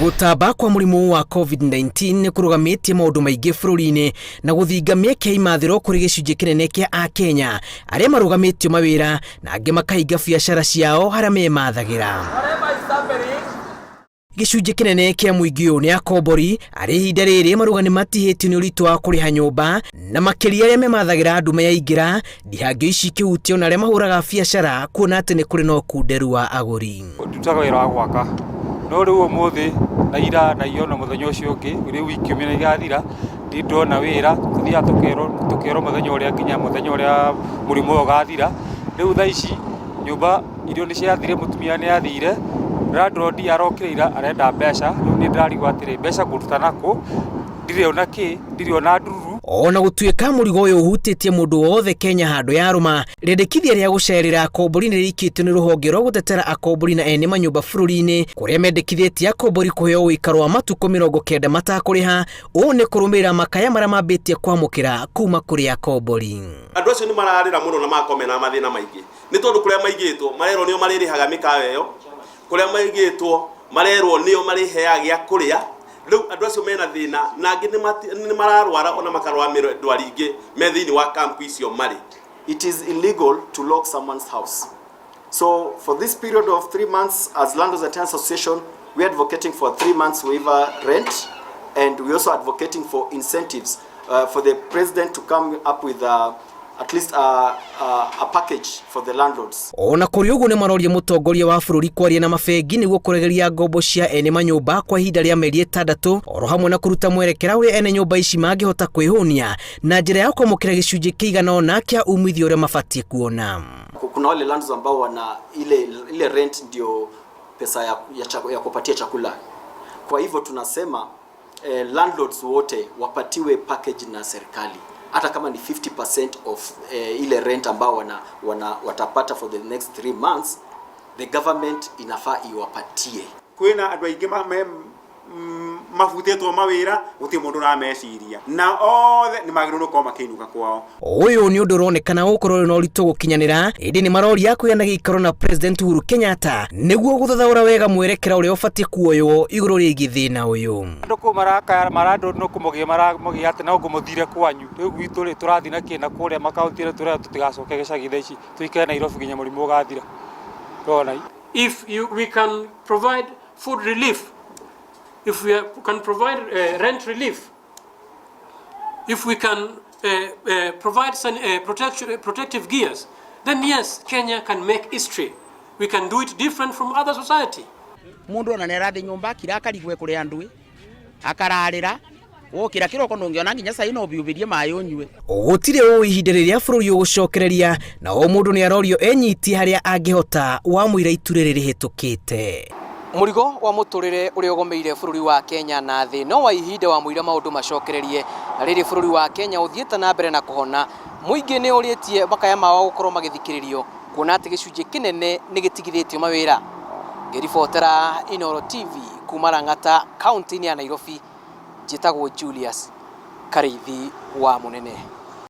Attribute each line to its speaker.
Speaker 1: Gũtamba kwa mũrimũ wa COVID-19 nĩ kũrũgamĩtie maũndũ maingĩ bũrũri-inĩ na gũthinga mĩeke ya imathĩro kũrĩ gĩcunjĩ kĩnene kĩa Akenya arĩa marũgamĩtio mawĩra na angĩ makahinga biacara ciao harĩa memathagĩra. Gĩcunjĩ kĩnene kĩa mũingĩ ũyũ nĩ akombori arĩa ihinda rĩrĩ maruga nĩ matihĩtio nĩ ũritũ wa kũrĩha nyũmba na makĩria arĩa memathagĩra ndume yaingĩra ndihangio ici ikĩhutia ona arĩa mahũraga biacara kuona atĩ nĩ kũrĩ na ũkunderu wa agũri.
Speaker 2: Ndutaga wĩra wa gwaka no rĩu ũmũthĩ na ira na iyo na mũthenya ũcio ũngĩ rĩu wiki kiumia igathira ndirĩ ndona wĩra tũthiaga tũkerwo tũkerwo mũthenya ũrĩa nginya mũthenya ũrĩa mũrimũ ũyũ ũgathira. Rĩu thaa ici nyũmba irio nĩ ciathire mũtumia nĩ athire, landlord arokire ira arenda mbeca, rĩu niĩ ndĩrarigwo atĩrĩ mbeca ngũruta nakũ, ndirĩ ona kĩ, ndirĩ ona ndururu.
Speaker 1: Ona gũtuĩka mũrigo ũyũ ũhutĩtie mũndũ wothe Kenya handũ yarũma, rĩendekithia rĩa gũcerera akombori nĩ rĩikĩtio nĩ rũhonge rwa gũtetera akombori na ene manyũmba bũrũri-inĩ kũrĩa mendekithĩtie akombori kũheo ũikaro wa matukũ 90 matakũrĩha. Ũũ nĩ kũrũmĩrĩra makaya marĩa mambĩtie kwamũkĩra kuma kũrĩ akombori.
Speaker 3: Andũ acio nĩ mararĩra mũno na magakorwo mena mathĩna maingĩ nĩ tondũ kũrĩa maigĩtwo marerwo nĩo marĩrĩhaga mĩkawa ĩyo, kũrĩa maigĩtwo marerwo nĩo marĩheaga gĩa kũrĩa. Rĩu andũ acio mena thĩna na angĩ nĩ mararwara ona makarwara ndwari ingĩ me thĩinĩ wa kampu icio marĩ.
Speaker 4: It is illegal to lock someone's house. So for this period of 3 months, as Landlords and Tenants Association, we are advocating for 3 months waiver rent, and we also advocating for incentives for the president to come up with at least a package for the landlords.
Speaker 1: Ona kũrĩ ũguo nĩ maroria mũtongoria wa bũrũri kwaria na mabengi nĩguo kũregeria ngombo cia ene manyũmba kwa ihinda rĩa mĩeri 6 oro hamwe na kũruta mwerekera ũrĩa ene nyũmba ici mangĩhota kwĩhũnia na njĩra ya kwamũkĩra gĩcunjĩ kĩigana ũna kĩa umithio ũrĩa mabatiĩ kuona.
Speaker 4: Kuna wale landlords ambao wana ile rent ndio pesa ya kupatia chakula. Kwa hivyo tunasema landlords wote wapatiwe package na serikali hata kama ni 50% of ile rent ambao wana watapata for the next 3 months, the government inafaa iwapatie.
Speaker 2: Kwĩna andũ aingĩ mabutĩtwo mawĩra, gũtirĩ mũndũ ũrameciria na othe nĩ magĩrĩirwo gũkorwo makĩinũka kwao.
Speaker 1: Ũyũ nĩ ũndũ ũronekana gũkorwo ũrĩ na ũritũ gũkinyanĩra, ĩndĩ nĩ maroria kũgĩa na gĩikaro na President Uhuru Kenyatta nĩguo gũthathaũra wega mwerekera ũrĩa ũbatiĩ kuoywo igũrũ rĩgiĩ thĩna ũyũ.
Speaker 2: Andũ kũu marakaya marandũ no kũmũgia maramũgia atĩ no ngũmũthire kwanyu. Rĩu gwitũ rĩ, tũrathiĩ na kĩ na kũrĩa makaunti-inĩ tũrĩa tũtigacoke gĩcagi thaa ici tũikare Nairobi nginya mũrimũ ũgathira. Ũrona?
Speaker 5: If we can provide food relief, if we can provide rent relief, if we can provide some protective gears, then yes, Kenya can make history. We can do it different from other society.
Speaker 6: Mundu ona nĩarathi nyũmba akira akarigwe kũrĩa andũ akararĩra wokĩra kĩroko ndũngĩona nginya cai no ũbiũbĩrie maĩ ũnyue.
Speaker 1: Gũtirĩ ũũ ihinda rĩrĩa bũrũri ũgũcokereria na o mũndũ nĩ arorio enyitie harĩa angĩhota wa mũira itu rĩrĩ rĩhĩtũkĩte. Mũrigo wa mũtũrĩre ũrĩa ũgomeire bũrũri wa Kenya na thĩ no wa ihinda wa mũira maũndũ macokererie na rĩrĩ bũrũri wa Kenya ũthiĩte na mbere na kũhona, mũingĩ nĩ ũrĩtie makaya mao gũkorwo magĩthikĩrĩrio kuona atĩ gĩcunjĩ kĩnene nĩ gĩtigithĩtio mawĩra. Ngĩribotera Inooro TV kuma Lang'ata kaunti-inĩ ya Nairobi, njĩtagwo Julius Karĩithi wa Mũnene.